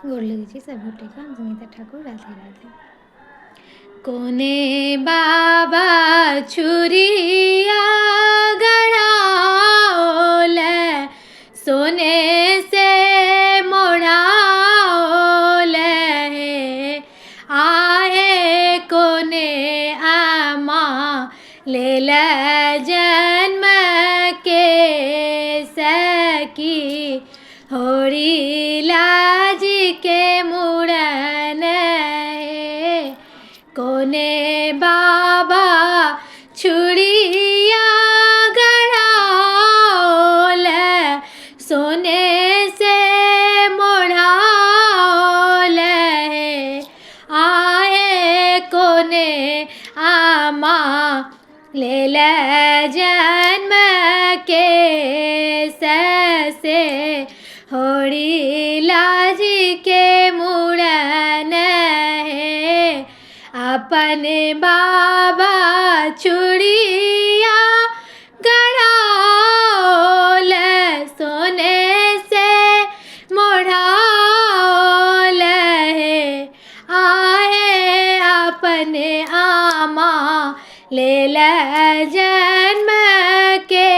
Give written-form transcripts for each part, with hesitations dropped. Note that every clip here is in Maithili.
गोर लगै छी सभ गोटेके। हम संगीता ठाकुर। राधे राधे। कोने बाबा छुरिया गड़ाओल, सोने से मोड़ाओल हे। आहे कोने आमा लेल जन्म के सखी, होरी लाज के मूड़न हे। कोने बाबा छुरिया गड़ाओल, सोने से मोड़ाओल हे। आहे कोने आमा लेल जन्म के से होरी लाज के मूड़न हे। अपन बाबा चूड़िया गड़ाओल, सोने से मोढ़ाओल हे। आहे अपन आमा लेल जन्म के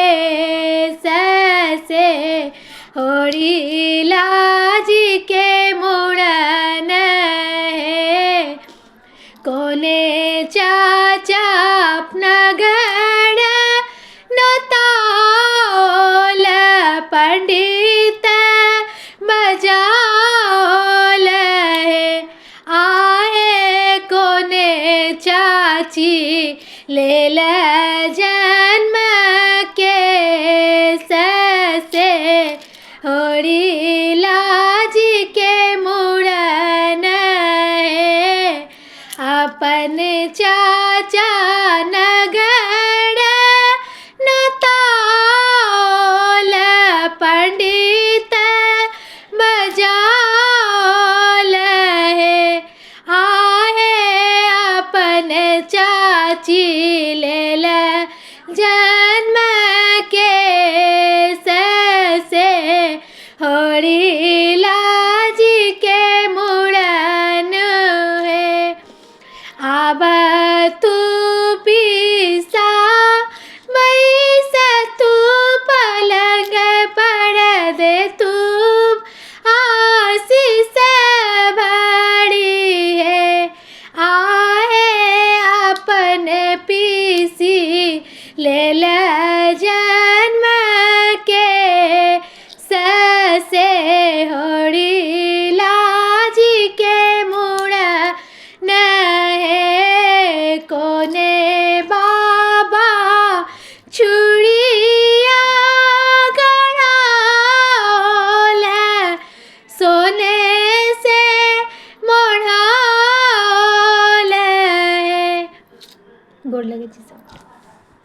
से होरी लाज के मूड़न हे। कोने चाचा अपना घर नोताओल, पंडित बजाओल हे। आहे कोने चाची लेल जन्म के से होरी लाज के मूड़न हे। अपन चाचा नगर नोताओल, पंडित बजाओल हे। आहे अपन चाची लेल जन्म के से होरी लाज के मूड़न हे। आब तू पीसा बैस तू पलंग पर दे तू आशीष भरी हे। आहे अपन पीसी लेल जन्म के से होरी लाज के मूड़न हे। कोने बाबा चूड़िया गड़ाओल, सोने से मोढ़ाओल हे। गोर लगै छी सब।